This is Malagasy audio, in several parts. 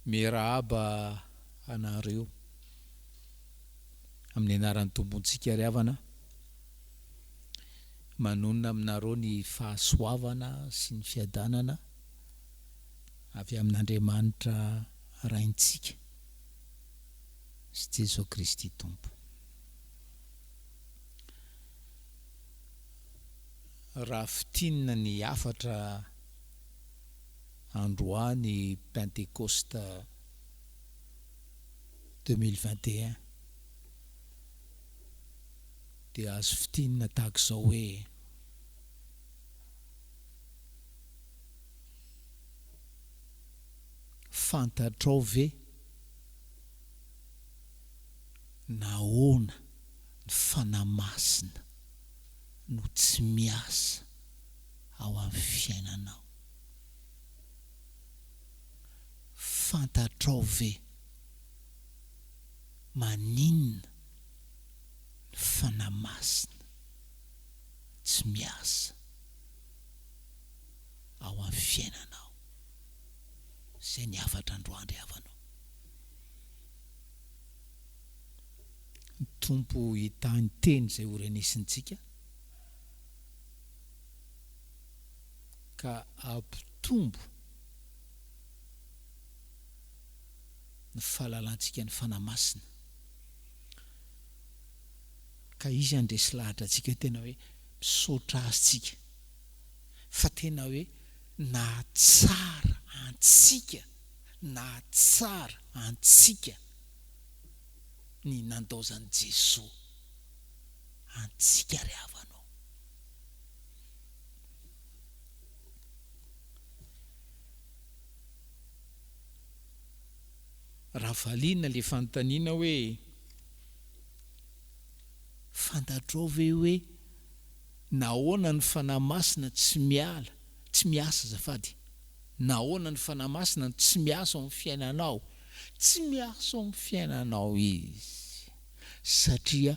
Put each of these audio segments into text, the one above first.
Miarahaba anareo amin'ny anaran'ny Tompontsika ry havana. Manonona aminareo ny fahasoavana sy ny fiadanana avy amin'Andriamanitra Raintsika sy Jesoa Kristy Tompo. Raha fintinina ny hafatra androany Pentekosta 2021 dia azo fintinina tahaka izao hoe, Fantatrao ve nahoana ny Fanahy Masina no tsy miasa ao amin'ny fiainanao? Fantatrao ve maninona ny Fanahy Masina tsy miasa ao amin'ny fiainanao? Izay ny hafatra androany ry havana ô. Ny Tompo hitahy ny teny izay horenesintsika ka hampitombo ny fahalalantsika ny Fanahy Masina, ka Izy handresy lahatra antsika hoe tena hoe misaotra Azy tsika fa tena hoe nahatsara antsika, nahatsara antsika ny nandaozan'i Jesoa antsika ry havana ô. Raha valiana le fanontaniana hoe, fantatrao ve hoe nahoana ny Fanahy Masina tsy miala, tsy miasa azafady, nahoana ny Fanahy Masina no tsy miasa ao amin'ny fiainanao? Tsy miasa ao amin'ny fiainanao Izy satria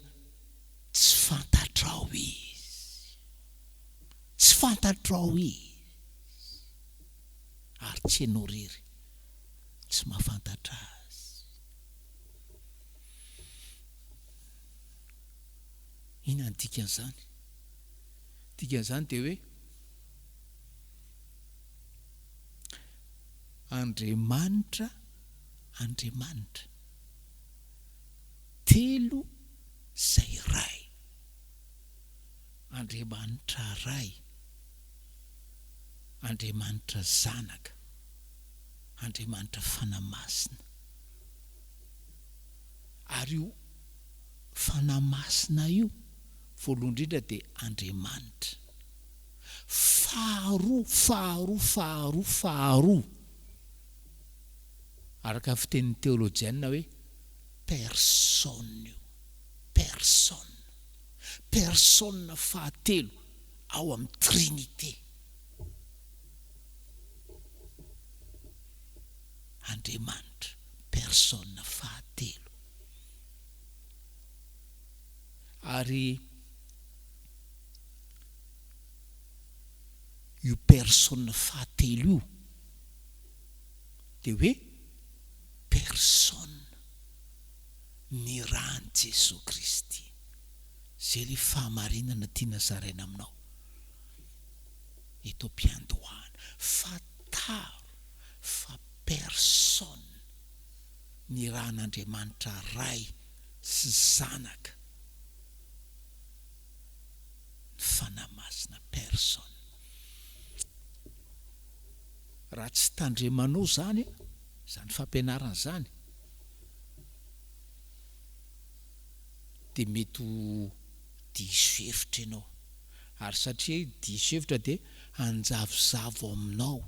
tsy fantatrao Izy. Tsy fantatrao Izy. Ary tsy ianao irery tsy mahafantatra Azy. Inona ny dikan'izany? Dikan'izany dia hoe Andriamanitra, Andriamanitra, telo izay iray. Andriamanitra Ray. Andriamanitra Zanaka, Andriamanitra Fanahy Masina. Ary io Fanahy Masina io, voalohany indrindra dia Andriamanitra. Faharoa, faharoa, faharoa, faharoa, araka ny fitenin'ny teolojiana hoe personne io, personne, personne fahatelo ao amin'ny Trinite. Andriamanitra, personne fahatelo. Ary io personne fahatelo io dia hoe personne nirahan'i Jesoa Kristy. Izay ilay fahamarinana tiana zaraina aminao eto am-piandohana. Fantaro fa personne nirahan'Andriamanitra Ray sy Zanaka ny Fanahy Masina, personne. Raha tsy tandremanao izany, izany fampianarana izany, dia mety ho diso hevitra ianao. Ary satria diso hevitra dia hanjavozavo aminao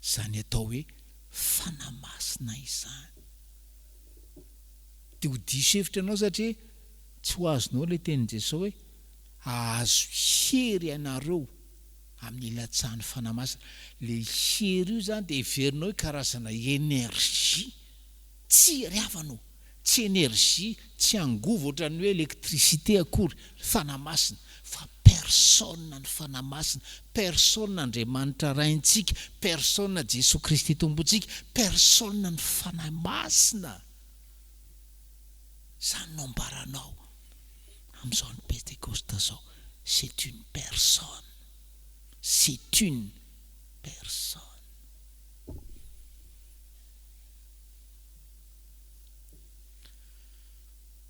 izany atao hoe Fanahy Masina izany. Dia ho diso hevitra ianao satria tsy ho azonao ilay tenin'i Jesoa hoe hahazo hery ianareo amin'ny ilatsahan'ny Fanahy Masina. Ilay hery io izany dia heverinao hoe karazana énergie. Tsia ry havana o! Tsy énergie, tsy angovo ohatran'ny hoe électricité akory ny Fanahy Masina fa personne. Personne ny Fanahy Masina, Personne Andriamanitra Raintsika, Personne Jesoa Kristy Tompontsika, Personne ny Fanahy Masina. Izany no ambaranao amin'izao andro Pentekosta izao, c'est une personne, c'est une personne.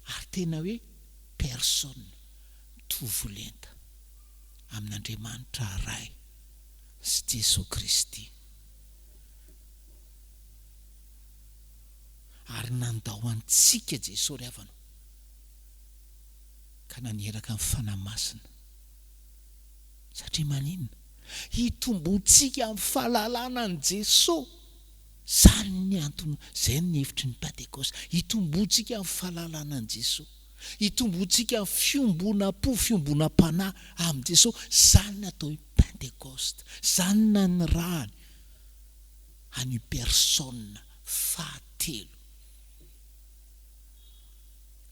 Ary tena hoe personne mitovy lenta amin'Andriamanitra Ray sy Jesoa Kristy. Ary nandao antsika Jesoa ry havana ka naniraka ny Fanahy Masina. Satria maninona? Hitomboantsika amin'ny fahalalana an'i Jesoa. Izany ny antony, izay ny hevitry ny Pentekosta. Hitomboantsika amin'ny fahalalana an'i Jesoa. Hitomboantsika amin'ny fiombonam-po, fiombonam-panahy amin'i Jesoa. Izany ny atao hoe Pentekosta. Izany ny nanirahany an'io Persona fahatelo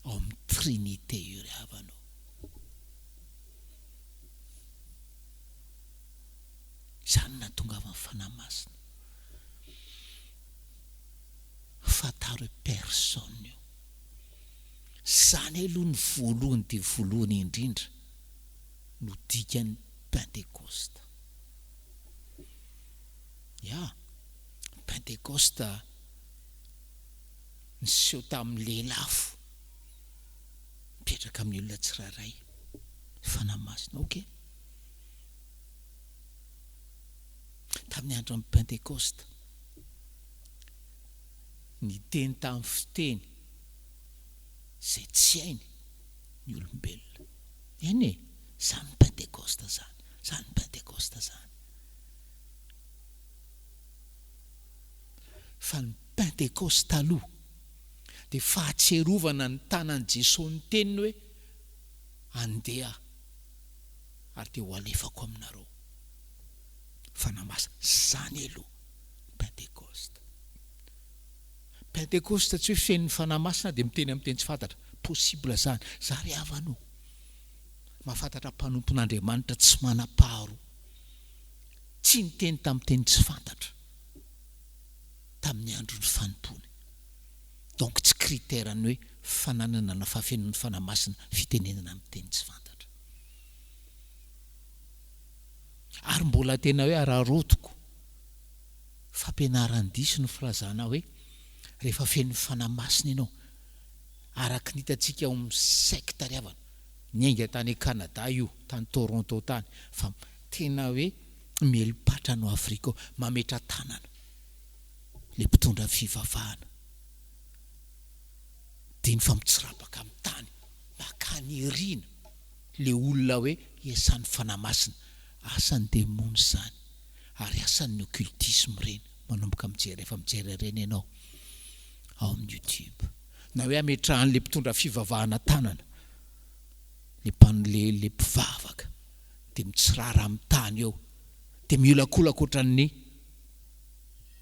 ao amin'ny Trinite io ry havana ô. Izany no nahatongavan'ny Fanahy Masina. Fantaro hoe personne io. Izany aloha ny voalohany dia voalohany indrindra no dikan'ny Pentekosta. Ya, Pentekosta niseho tamin'ny lelafo mipetraka amin'ny olona tsirairay. Fanahy Masina, ok. Tamin'ny andron'ny Pentekosta, niteny tamin'ny fiteny izay tsy hainy ny olombelona. Eny e, izany Pentekosta izany, izany Pentekosta izany. Fa ny Pentekosta aloha dia fahatsiarovana ny tanan'i Jesoa niteniny hoe, Andeha ary dia ho alefako aminareo. Fanahy Masina. Izany aloha Pentekosta. Pentekosta tsy hoe feno ny Fanahy Masina dia miteny amin'ny teny tsy fantatra. Possible izany. Za ry havana o, mahafantatra mpanompon'Andriamanitra tsy manam-paharoa. Tsy niteny tamin'ny teny tsy fantatra tamin'ny andron'ny fanompoany. Donc tsy critère ny hoe fananana na fahafenoan'ny Fanahy Masina fitenenana amin'ny teny tsy fantatra. Ary mbola tena hoe araraotiko fampianaran-diso ny filazana hoe rehefa feno ny Fanahy Masina ianao, araka ny hitantsika ao amin'ny secte ry havana, niainga tany Canada io, tany Toronto tany, fa tena hoe mieli-patra no Afrika ao, mametra-tanana ilay mpitondra fivavahana, dia ny fa mitsirapaka amin'ny tany, makany irina. Le olona hoe iasan'ny fanahy masina, asan'ny demony izany ary asan'ny occultisme ireny, manomboka mijery rehefa mijery ireny ianao ao amin'ny youtube, na hoe ametrahan'le mpitondra fivavahana tanana, le mpan le le mpivavaka dia mitsirara amin'ny tany eo dia miolakolaka ohatran'ny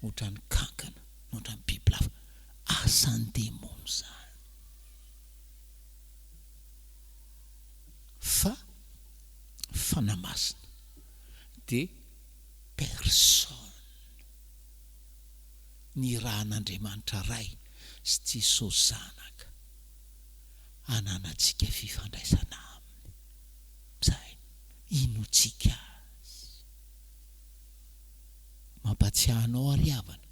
ohatran'ny kankana na ohatran'ny bibilava, asan'ny demony izany. Fa Fanahy Masina dia personne nirahan'Andriamanitra Ray sy Jesosy Zanaka hananantsika fifandraisana Aminy. Zay, inoantsika Azy. Mampatsiahy anao ary havana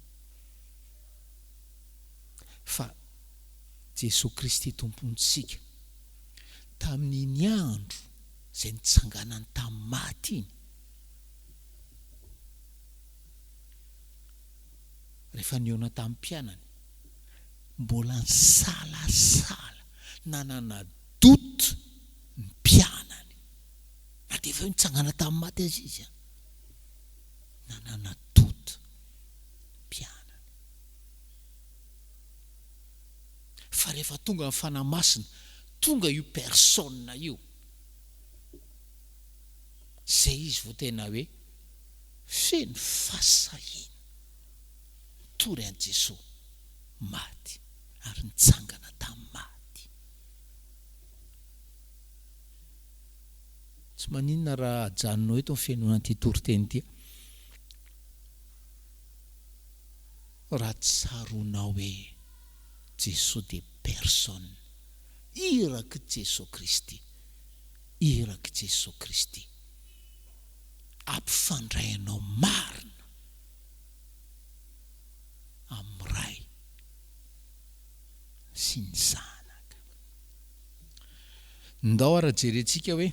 fa Jesoa Kristy Tompontsika, tamin'iny andro izay nitsanganany tamin'ny maty iny, rehefa nihaona tamin'ny mpianany, mbola nisalasala, nanana doute ny mpianany, na dia efa hoe nitsangana tamin'ny maty aza izy an, nanana doute ny mpianany. Fa rehefa tonga ny Fanahy Masina, tonga io personne io, zay izy vao tena hoe feno fahasahiana nitory an'i Jesoa maty ary nitsangana tamin'ny maty. Tsy maninona raha ajanonao eto ny fihainoana an'ity toriteny ity. Raha tsaroanao hoe Jesoa dia personne, irak'i Jesoa Kristy, irak'i Jesoa Kristy, ampifandray anao marina amin'ny Ray sy ny Zanaka. Ndao ara jerentsika hoe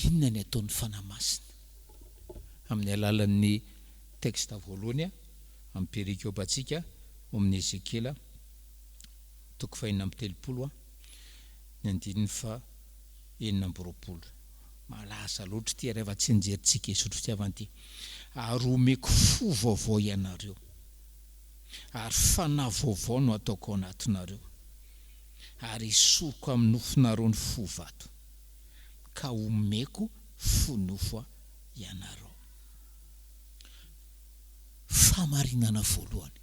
inona ny ataon'ny Fanahy Masina amin'ny alalan'ny texte voalohany amin'ny perikopantsika ao amin'ny Ezekiela toko fahenina amby telopolo ny andininy faha 26. Malaza loatra ity ary efa tsinjerintsika isotro fitiavana ity. Ary homeko fo vaovao ianareo. Ary fanahy vaovao no hataoko ao anatinareo, ary hesoriko amin'ny nofonareo ny fo vato, ka homeko fo nofo ianareo. Fahamarinana voalohany,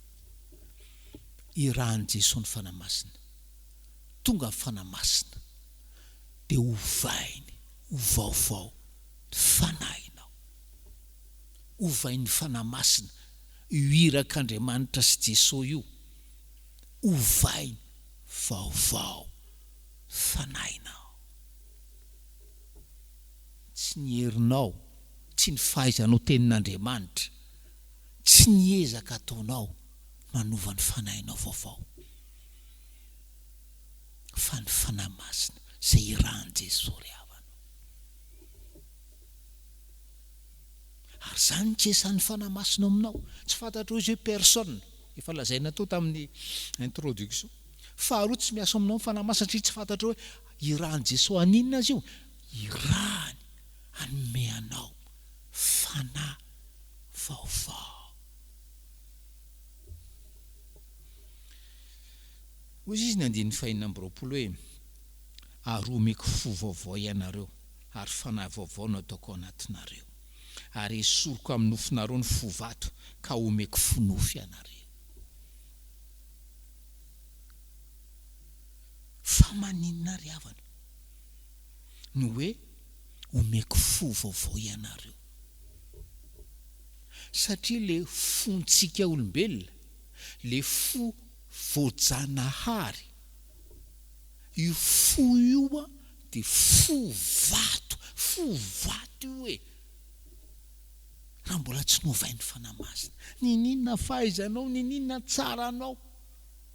irahan'i Jesoa ny Fanahy Masina. Tonga ny Fanahy Masina, dia ovainy ho vaovao ny fanahinao. Ovain'ny Fanahy Masina io irak'Andriamanitra sy Jesoa io, ovainy vaovao fanahinao. Tsy ny herinao, tsy ny fahaizanao tenin'Andriamanitra, tsy ny ezaka ataonao manova ny fanahinao vaovao, fa ny Fanahy Masina izay irahan'i Jesoa ry havana. Ary izany no tsy esan'ny Fanahy Masina ao aminao. Tsy fantatrao izy hoe personne. Efa lazaina teo tamin'ny introduction. Faharoa tsy miasa ao aminao ny Fanahy Masina satria tsy fantatrao hoe irahan'i Jesoa haninona azy io. Irahany hanome anao Fanahy vaovao. Hoy izy ny andininy fahenina amby 20 hoe, Ary homeko fo vaovao ianareo. ary fanahy vaovao no ataoko ao anatinareo, ary esoriko amin'ny nofonareo ny fo vato, ka homeko fo nofo ianareo. Fa maninona ry havana no hoe omeko fo vaovao ianareo? Satria le fontsika olombelona, le fo voajanahary, io fo io Dia fo vato, fo vato io e! Raha mbola tsy novain'ny Fanahy Masina. Niniana fahaizanao, niniana tsaranao,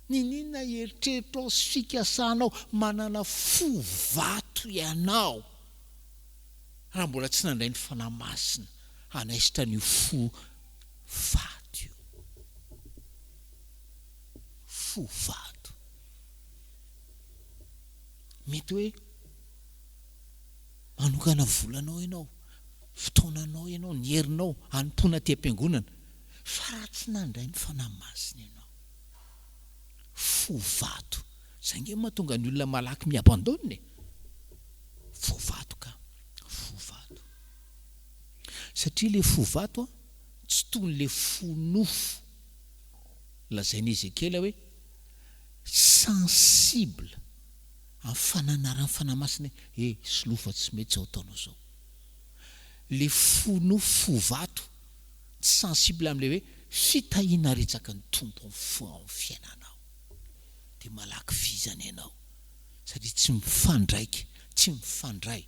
niniana eritreritrao sy fikasanao, manana fo vato ianao. Raha mbola tsy nandray ny Fanahy Masina hanaisotra an'io fo vato io. Fo vato. Mety hoe manokana volanao ianao, fotoananao ianao, ny herinao hanompoana aty am-piangonana, fa raha tsy nandray ny Fanahy Masina ianao, fo vato, izay ange no mahatonga ny olona malaky mi-abandonne e! Fo vato ka, fo vato. Satria ilay fo vato an, tsy toy ny ilay fo nofo lazain'i Ezekiela hoe sensible amin'ny fananaran'ny Fanahy Masina hoe eh soloa fa tsy mety izao ataonao izao. Le fo nofo fo vato tsy sensible amin'ilay hoe fitahiana aretsaky ny Tompo amin'ny fo ao amin'ny fiainanao. Dia malaky vizana ianao satria tsy mifandraika, tsy mifandray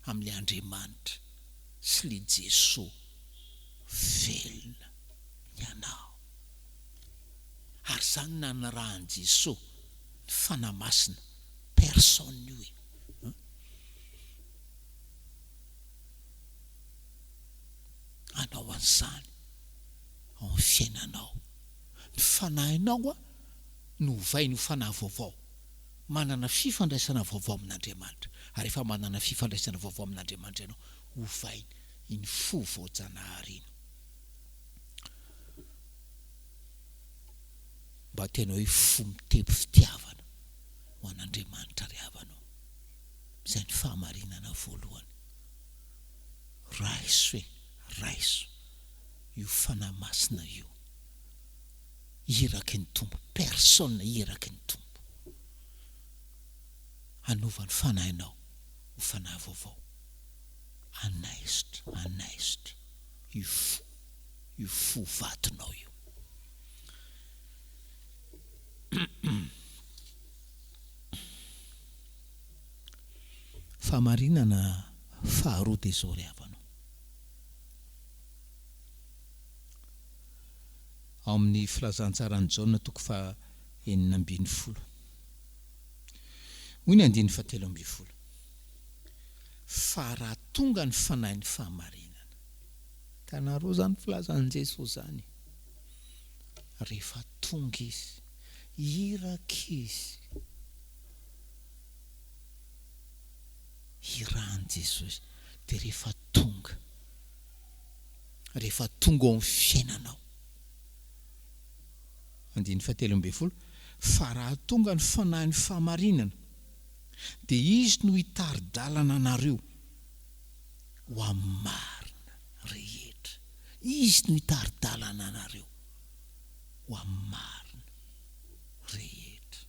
amin'ilay Andriamanitra sy ilay Jesoa velona ny anao. Ary izany nanirahan'i Jesoa ny Fanahy Masina, personne io e. Hanao an'izany ao amin'ny fiainanao. Ny fanahinao no ovainy ho fanahy vaovao, manana fifandraisana vaovao amin'Andriamanitra. Ary rehefa manana fifandraisana vaovao amin'Andriamanitra ianao, ovainy iny fo voajanahary iny. Mba tena hoe fo mitempo fitiavana ho an'Andriamanitra ry havana ô. Izay ny fahamarinana voalohany. Raiso e, raiso io Fanahy Masina io. Iraky ny Tompo, personne iraky ny Tompo. Hanova ny fanahinao ho fanahy vaovao. Hanaisotra, hanaisotra io fo, io fo vatonao io. Fahamarinana faharoa dia izao ry havana o. Ao amin'ny Filazantsaran'i Jaona toko faha 16. Hoy ny andininy faha 13, Fa raha tonga ny Fanahin'ny fahamarinana. Hitanareo izany filazan'i Jesoa izany? Rehefa tonga Izy, iraka Izy. Irahan'i Jesosy dia rehefa tonga, rehefa tonga ao amin'ny fiainanao. Andininy fahatelo ambin'ny folo, Fa raha tonga ny Fanahin'ny fahamarinana, dia Izy no hitari-dalana anareo ho amin'ny marina rehetra. Izy no hitari-dalana anareo ho amin'ny marina rehetra.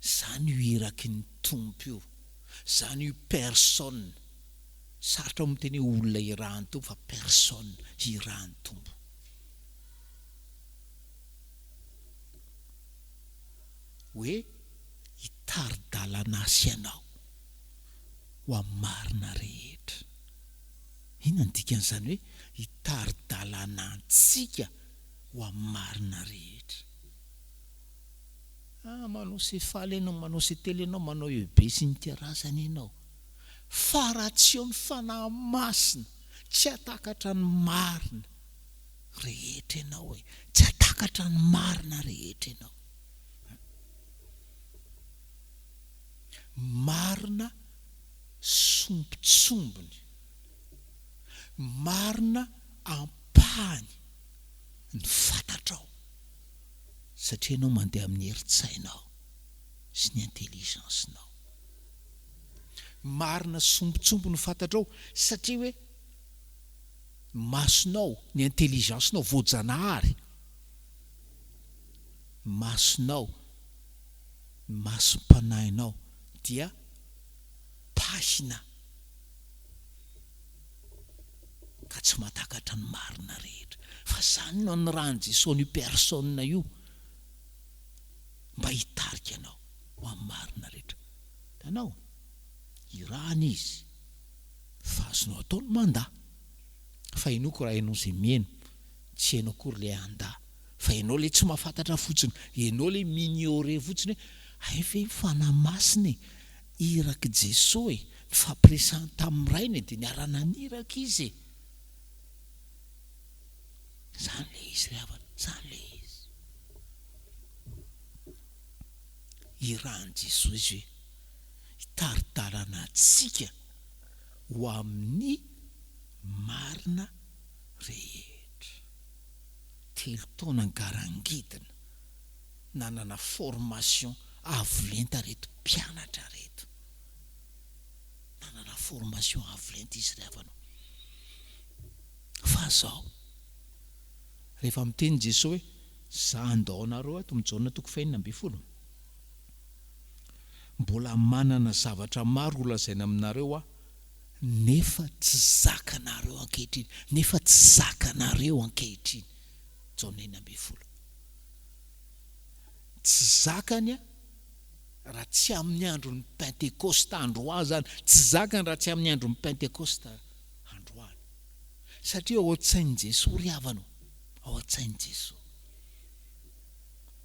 Zany io iraky ny Tompo io, zany io personne, sarotra moa miteny hoe olona irahan'ny Tompo fa personne irahan'ny Tompo. Hoe hitari-dalana ahy sy ianao ho amin'ny marina rehetra. Inona no dikan'izany hoe hitari-dalana antsika ho amin'ny marina rehetra? Ah, manao sefaly ianao, manao setely ianao, manao EB sy ny karazany ianao. Fa raha tsy eo ny Fanahy Masina, tsy hahatakatra ny marina rehetra ianao e. Tsy hahatakatra ny marina rehetra ianao. Marina sombintsombiny. Marina ampahany ny fantatrao. Satria ianao mandeha amin'ny herin-tsainao sy ny intelligence-nao. Marina sombintsombiny no fantatrao satria hoe ny masonao, ny intelligence-nao voajanahary, ny masonao, ny masom-panahinao dia pahina ka tsy mahatakatra ny marina rehetra. Fa zany no anirahan'i Jesoa an'io personne io mba hitarika anao ho amin'ny marina rehetra. Hitanao? Irahana izy fa azonao atao ny mandà. Fa inoako raha ianao izay miheno, tsy hainao akory ilay handà fa ianao ilay tsy mahafantatra fotsiny, ianao ilay mi-ignorer fotsiny hoe hay ve ny Fanahy Masina e, Irak'i Jesoa e! Nifampiresahany tamin'ny Rainy e, dia niara-naniraka izy e! Izany ilay izy ry havana, izany ilay izy. Irahan'i Jesoa izy hoe hitari-dalana antsika ho amin'ny marina rehetra. Telo taona ngarangidina. Nanana formation avo lenta reto mpianatra reto. Nanana formation avo lenta izy ry havana o. Fa zao, rehefa miteny Jesoa hoe, za handao anareo ato amin'ny Jaona toko fahenina ambin'ny folo, mbola manana zavatra maro holazaina aminareo aho, nefa tsy zakanareo ankehitriny, nefa tsy zakanareo ankehitriny. Jaona 16. Tsy zakany raha tsy amin'ny andron'ny Pentekosta androany izany, tsy zakany raha tsy amin'ny andron'ny Pentekosta androany. Satria ao an-tsain'i Jesoa ry havana o, ao an-tsain'i Jesoa.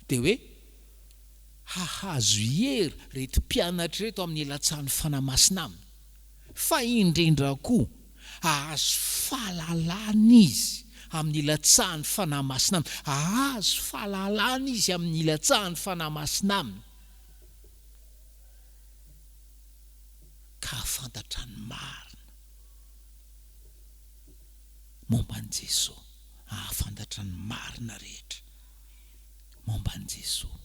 Dia hoe hahazo hery ireto mpianatra ireto amin'ny hilatsahan'ny Fanahy Masina aminy. Fa indrindra koa Hahazo fahalalana izy amin'ny ilatsahan'ny Fanahy Masina aminy. Hahazo fahalalana izy amin'ny ilatsahan'ny Fanahy Masina aminy. Ka hahafantatra ny marina momba an'i Jesoa. Hahafantatra ny marina rehetra momba an'i Jesoa.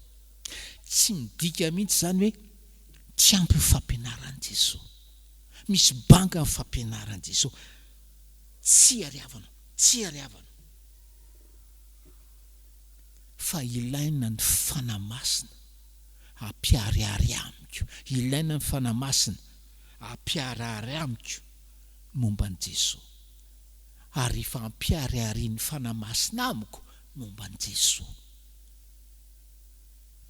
Tsy midika mihitsy izany hoe tsy ampy ny fampianaran'i Jesoa. Misy banga ny fampianaran'i Jesoa. Tsia ry havana, tsia ry havana. Fa ilaina ny Fanahy Masina. Hampiharihary amiko. Ilaina ny Fanahy Masina hampiharihary amiko ny momba an'i Jesoa. Ary rehefa ampihariharian'ny Fanahy Masina amiko ny momba an'i Jesoa,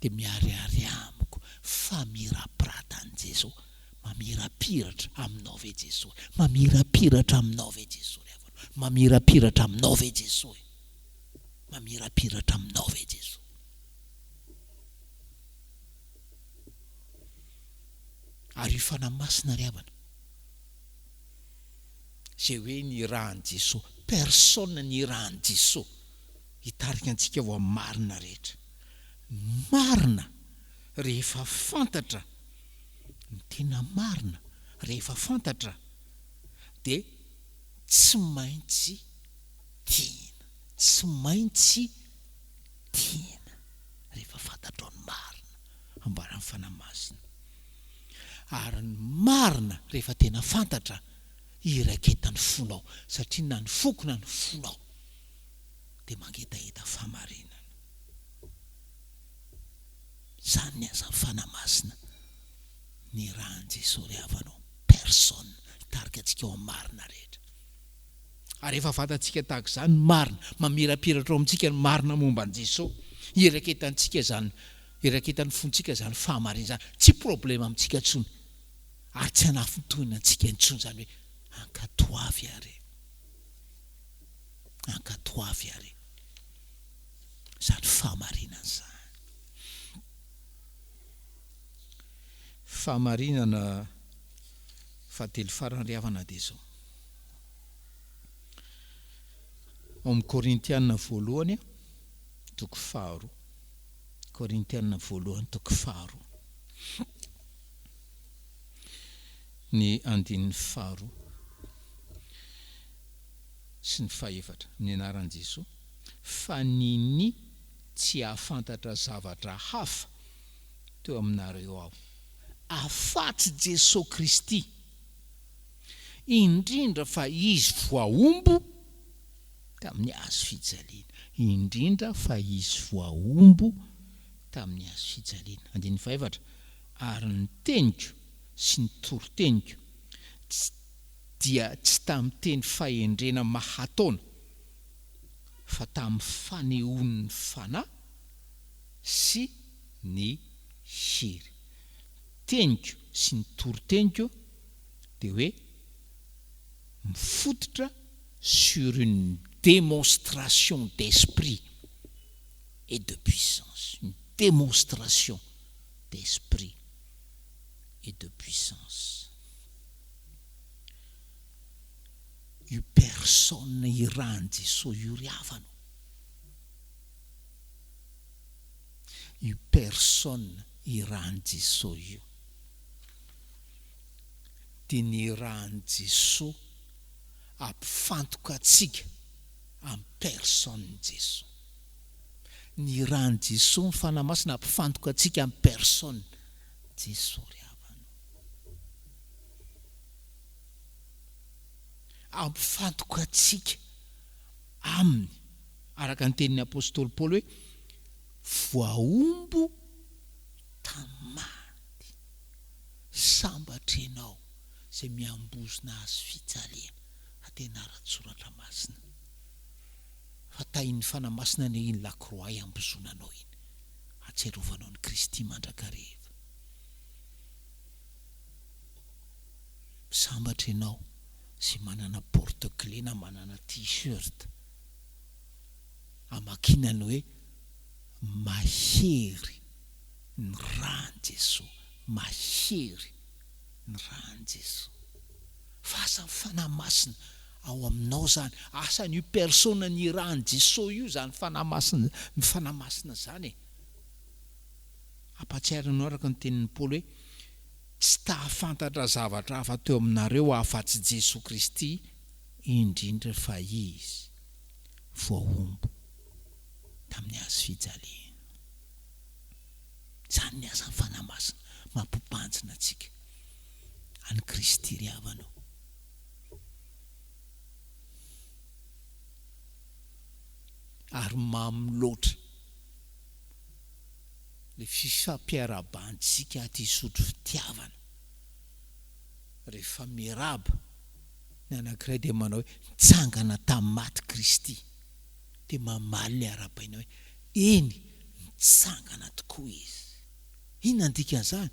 dia miharihary amiko famirapiratan'i Jesoa. Mamirapiratra aminao ve Jesoa? Mamirapiratra aminao ve Jesoa ry havana? Mamirapiratra aminao ve Jesoa e? Mamirapiratra aminao ve Jesoa? Ary io Fanahy Masina ry havana, izay hoe nirahan'i Jesoa, personne nirahan'i Jesoa hitarika antsika ho amin'ny marina rehetra. Ny marina rehefa fantatra, ny tena marina rehefa fantatra dia tsy maintsy tiana, tsy maintsy tiana rehefa fantatrao ny marina ambaran'ny Fanahy Masina. Ary ny marina rehefa tena fantatra, iraiketan'ny fonao, satria na ny foko na ny fonao dia mangetaheta fahamarinana. Izany ny asan'ny Fanahy Masina nirahan'i Jesoa ry havana ô, personne, hitarika antsika ao amin'ny marina rehetra. Ary efa fantatsika tahaka izany ny marina, mamirapiratra ao amintsika ny marina momba an'i Jesoa. Iraketantsika izany, iraketan'ny fontsika izany fahamarinana izany. Tsy problema amintsika intsony, ary tsy hanafintohina antsika intsony izany hoe ankatoavy àry e. Ankatoavy àry izany fahamarinana izany. Fahamarinana fahatelo farany ry havana dia izao. Ao amin'ny Korintiana voalohany toko faharoa. Korintiana voalohany toko faharoa. Ny andininy faharoa sy ny fahefatra. Amin'ny anaran'i Jesoa. Fa ninia tsy hahafantatra zavatra hafa teo aminareo aho, afatsy Jesoa Kristy. Indrindra fa izy voahombo tamin'ny hazo fijaliana. Indrindra fa izy voahombo tamin'ny hazo fijaliana. Andininy fahefatra, Ary ny teniko sy ny toriteniko dia tsy tamin'ny teny fahendrena mahataona, fa tamin'ny fanehoan'ny Fanahy sy ny hery. Teniko sy ny toriteniko dia hoe mifototra sur une démonstration d'esprit et de puissance, une démonstration d'esprit et de puissance. Io personne irahan'i Jesoa io ry havana o. Io personne irahan'i Jesoa io. dia nirahan'i Jesoa hampifantoka antsika amin'ny personne Jesoa. Nirahan'i Jesoa ny Fanahy Masina hampifantoka antsika amin'ny personne Jesoa ry havana o. Hampifantoka antsika Aminy, araka ny tenin'ny Apostoly Paoly hoe, voahombo tamin'ny maty. Sambatra ianao izay miambozona azy fijaliana fa tena ara-tsoratra masina fa tahin'ny Fanahy Masina anie iny lakroa iambozonanao iny hatsiarovanao an'i Kristy mandrakariva. Sambatra ianao izay manana porte clé na manana t-shirt amakiana ny hoe mahery ny ran'i Jesoa, mahery ny ran'i Jesoa. Fa asan'ny Fanahy Masina ao aminao izany, asan'io persona nirahan'i Jesoa io izany Fanahy Masina, ny Fanahy Masina izany e. Ampahatsiahy anao araka ny tenin'i Paoly hoe, tsy ta-hahafantatra zavatra hafa teo aminareo afa-tsy Jesoa Kristy, indrindra fa Izy voahombo tamin'ny hazo fijaliana. Izany ny asan'ny Fanahy Masina mampibanjina antsika an'i Kristy ry havana o. Ary mamy loatra. Ilay fifampiarahabantsika aty Isotry fitiavana. Rehefa miarahaba ny anankiray dia manao hoe nitsangana tamin'ny maty Kristy. Dia mamaly ilay arahabaina hoe eny, nitsangana tokoa Izy. Inona ny dikan'izany?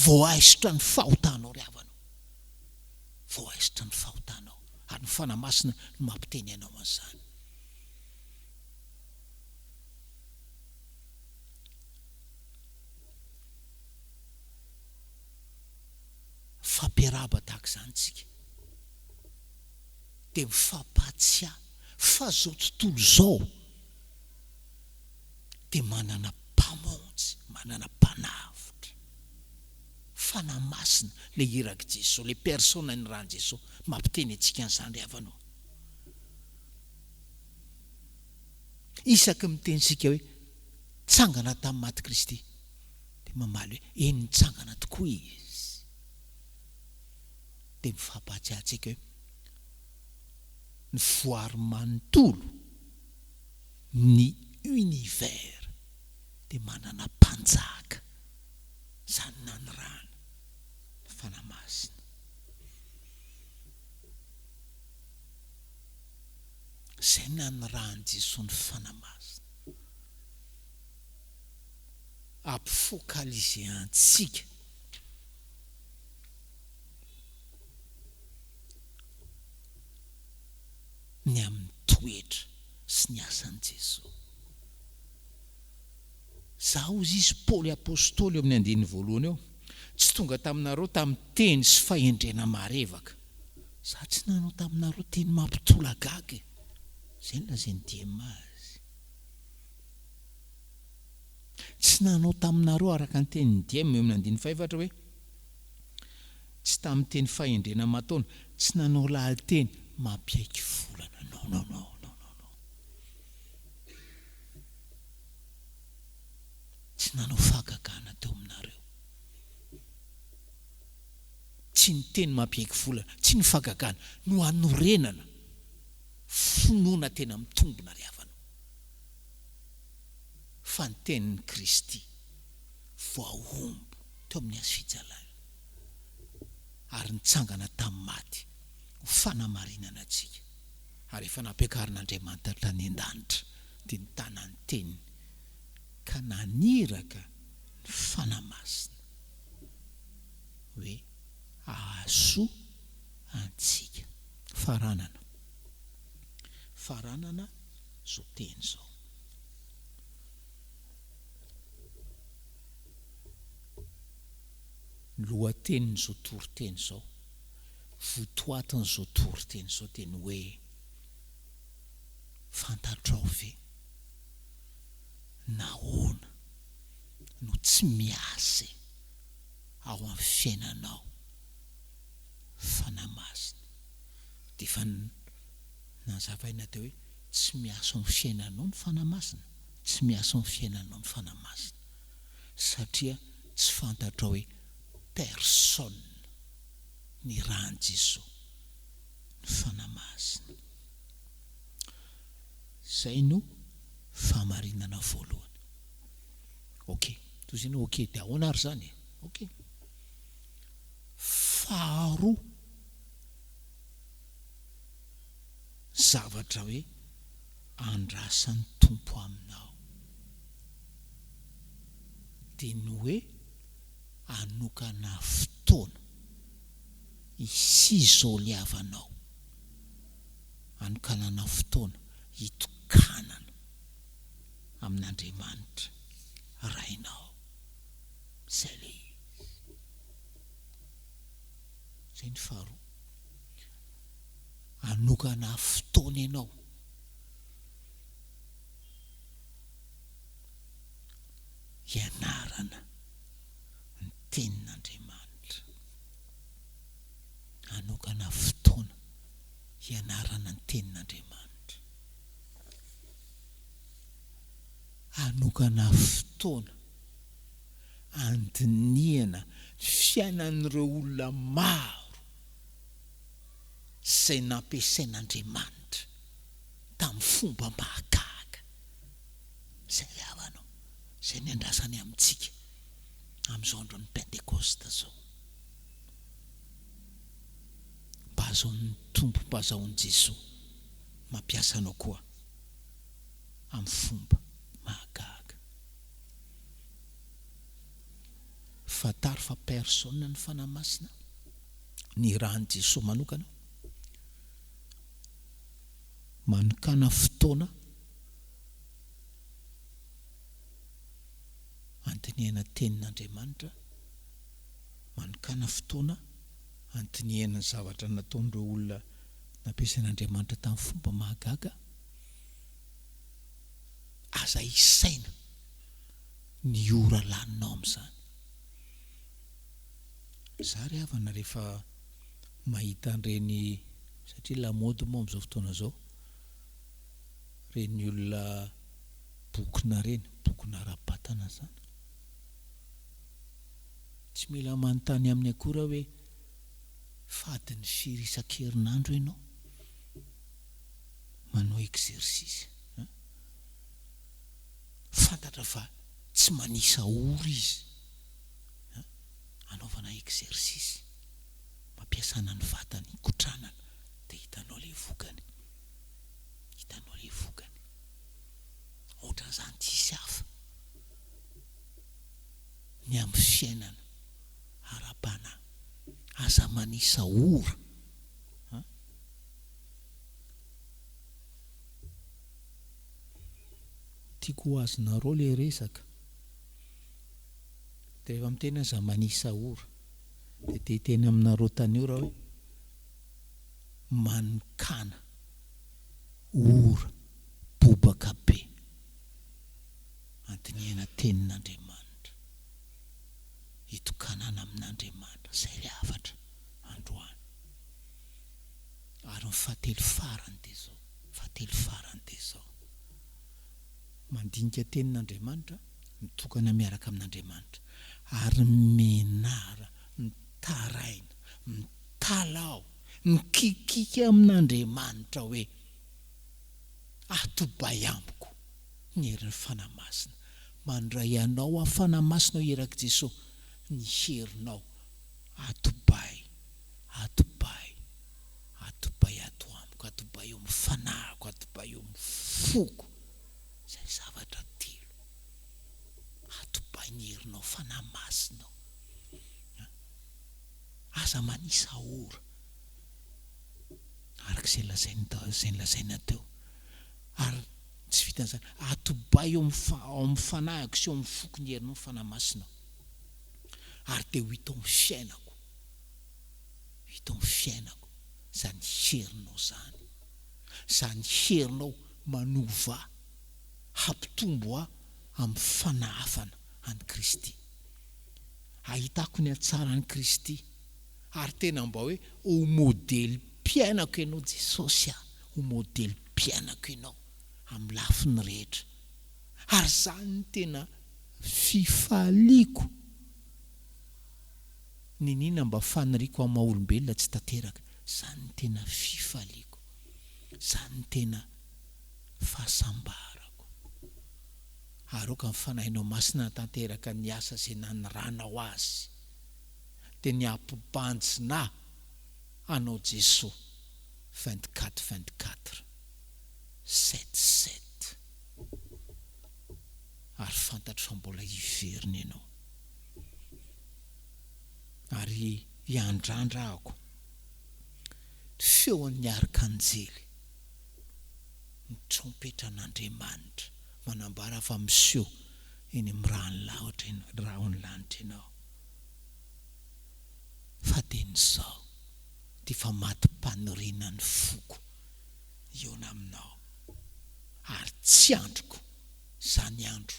Voaisotra ny fahotanao ry havana ô. Voaisotra ny fahotanao. Ary ny Fanahy Masina no mampiteny anao an'izany. Mifampiarahaba tahaka izany tsika. Dia mifampahatsiahy fa izao tontolo izao dia manana Mpamonjy, manana Mpanavotra. Fanahy Masina, ilay irak'i Jesoa, ilay Persona nirahan'i Jesoa, mampiteny antsika an'izany ry havana ô. Isaky ny miteny isika hoe, Tsangana tamin'ny maty Kristy, dia mamaly hoe, Eny, nitsangana tokoa Izy. Dia mifampahatsiahy antsika hoe, ny voary manontolo, ny univers, dia manana mpanjaka, izany nanirahana ny Fanahy Masina. Izay nanirahan'i Jesoa ny Fanahy Masina hampifocaliser antsika ny amin'ny toetra sy ny asan'i Jesoa. Izaho, hozy izy, Paoly Apostoly eo amin'ny andininy voalohany eo, tsy tonga taminareo tamin'ny teny sy fahendrena marevaka. Izaho tsy nanao taminareo teny mampitolagaga e! Izay no lazain'i Diema azy. Tsy nanao taminareo araka ny tenin'i Diema eo amin'ny andininy fahefatra hoe, Tsy tamin'ny teny fahendrena aman-taona, tsy nanao lahateny mampiaiky volana. Non, non, non, non, non, non. Tsy nanao fahagagana teo aminareo. Tsy ny teny mampiaiky volana, tsy ny fahagagana no hanorenana finoana tena mitombina ry havana o. Fa ny tenin'i Kristy voahombo teo amin'ny hazo fijaliana ary nitsangana tamin'ny maty ho fanamarinana antsika ary efa nampiakarin'Andriamanitra tany an-danitra dia nitana ny teniny ka naniraka ny Fanahy Masina hoe hahasoa antsika. Faranana. Faranana izao teny izao. Ny lohatenin'izao toriteny izao, votoatin'izao toriteny izao dia ny hoe, Fantatrao ve nahoana no tsy miasa e? ao amin'ny fiainanao Fanahy Masina. Dia efa nazavaina teo hoe tsy miasa ao amin'ny fiainanao ny Fanahy Masina, tsy miasa ao amin'ny fiainanao ny Fanahy Masina satria tsy fantatrao hoe personne nirahan'i Jesoa ny Fanahy Masina. Izay no fahamarinana voalohany. Ok, toy izay ny ok, dia ahoana ary izany e? Ok. Faharoa, zavatra hoe andrasan'ny Tompo aminao, dia ny hoe hanokana fotoana hisizoliavanao, hanokanana fotoana hitokanana amin'Andriamanitra Rainao. Izay ilay izy. Izay ny faharoa. Hanokana fotoana ianao hianarana ny Tenin'Andriamanitra. Hanokana fotoana hianarana ny Tenin'Andriamanitra. Hanokana fotoana handinihana ny fiainan'ireo olona maro izay nampiasain'Andriamanitra tamin'ny fomba mahagaga. Izay ry havana ô. Izay ny andrasany amintsika amin'izao andron'ny Pentekosta izao. Mba azahoan'ny Tompo, mba azahoan'i Jesoa mampiasa anao koa amin'ny fomba mahagaga. Fantaro fa personne ny Fanahy Masina, nirahan'i Jesoa manokana. Manokàna fotoana handinihana Tenin'Andriamanitra, manokàna fotoana handinihana ny zavatra nataon'ireo olona nampiasain'Andriamanitra tamin'ny fomba mahagaga. Aza isaina ny ora laninao amin'izany. Za ry havana rehefa mahita an'ireny, satria lamaody moa amin'izao fotoana izao, ireny olona bokona ireny, bokona ara-batana izany. Tsy mila manontany aminy akory aho hoe fadin'ny firy isan-kerinandro ianao manao exercice an? Fantatra fa tsy manisa ora izy an, anaovana exercice, mampiasana ny vatany, ikotranana dia hitanao ilay vokany. Hitanao ilay vokany. Ohatran'izany tsisy hafa ny amin'ny fiainana ara-panahy. Aza manisa ora an. Tiako ho azonareo le resaka. De rehefa miteny aza manisa ora de te hiteny aminareo tanora hoe manokàna ora bobaka be andinihana tenin'Andriamanitra, hitokanana amin'Andriamanitra, zay le hafatra androany. Ary ny fahatelo farany de zao, fahatelo farany de zao, mandinika tenin'Andriamanitra, mitokana miaraka amin'Andriamanitra, ary menara, mitaraina, mitalaho, mikikiky amin'Andriamanitra hoe, Atobay amiko ny herin'ny Fanahy Masina. Mandray anao aho Fanahy Masina o irak'i Jesoa, ny herinao atobay, atobay, atobay ato amiko, atobay eo amin'ny fanahiko, atobay eo amin'ny foko. Izay zavatra telo. Atobay ny herinao Fanahy Masina o. Aza manisa ora. Araka izay lazainy izay nolazaina teo. Ary tsy vitan'izany, atobay eo amin'ny ao amin'ny fanahiko sy eo amin'ny foko ny herinao Fanahy Masina o. Ary dia ho hita ao amin'ny fiainako, ho hita ao amin'ny fiainako izany herinao izany. Izany herinao manova ahy, hampitombo ahy amin'ny fanahafana an'i Kristy. Ahitako ny hatsaran'i Kristy ary tena mba hoe ho modelim-piainako Ianao Jesosy a, ho modelim-piainako Ianao amin'ny lafiny rehetra. Ary izany no tena fifaliako. Niniana mba faniriako amin'ny maha olombelona tsy tanteraka. Izany no tena fifaliako. Izany no tena fahasambarako. Ary aoka ny Fanahinao Masina hanatanteraka ny asa izay naniranao azy, dia ny hampibanjina anao Jesoa 24 24 7 7 Ary fantatro fa mbola hiverina ianao. Ary hiandrandra ahako ny feon'ny arkanjely, ny trompetran'Andriamanitra manambara fa miseho eny amin'ny rahon'ny lahitra rahon'ny lanitra ianao. Fa dia ny izao dia efa matim-paniriana ny foko hihaona aminao, ary tsy andriko izany andro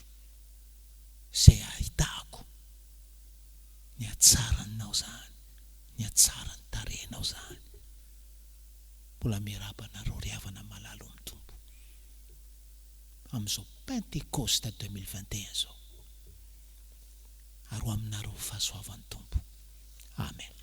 izay hahitako ny hatsaranao izany, ny hatsaran'ny tarehinao izany. Mbola miarahaba anareo ry havana malala ao amin'ny Tompo amin'izao Pentekosta 2021 izao. Ary ho aminareo ny fahasoavan'ny Tompo. Amen.